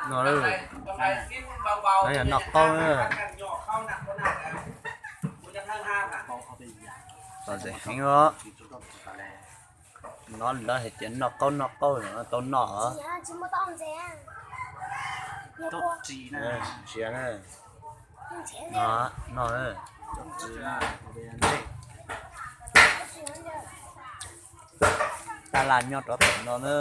No, no yog noj qaub na. Lom zem heev os. No lawv hais tias noj qaub noj qaub no tau noj os. Ntsia na. No, no. Tab laj nyob rov tom no na.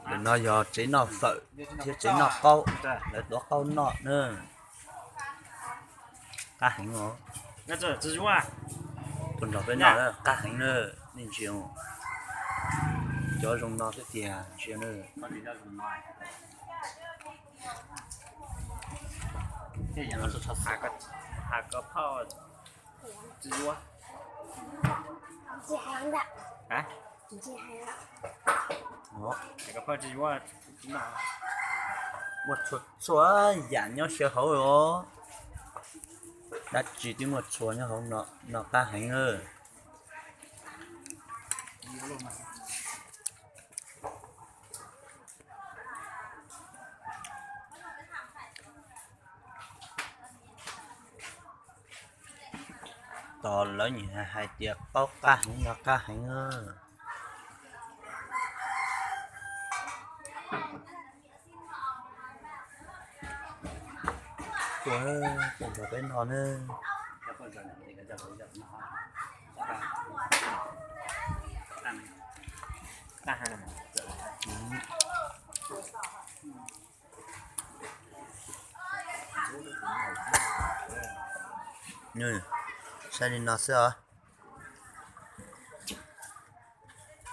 Ntawm no yog tsev noj fawm thiab tsev noj qaub, lawv tuav qaub noj na. Qab heev os. Tuaj nrog peb noj qab heev na, nej ntsia. Cov zoo no xwb tiag ntsia na. Ua txhua txhua yam nyob sawv hauv os. Dab tsi twb muaj txhua nyob hauv no, no qab heev na. Tos lawv nyiam hais tias qaub qab heev no qab heev na. Tuaj, tuaj nrog peb noj na. Saib li no xwb os.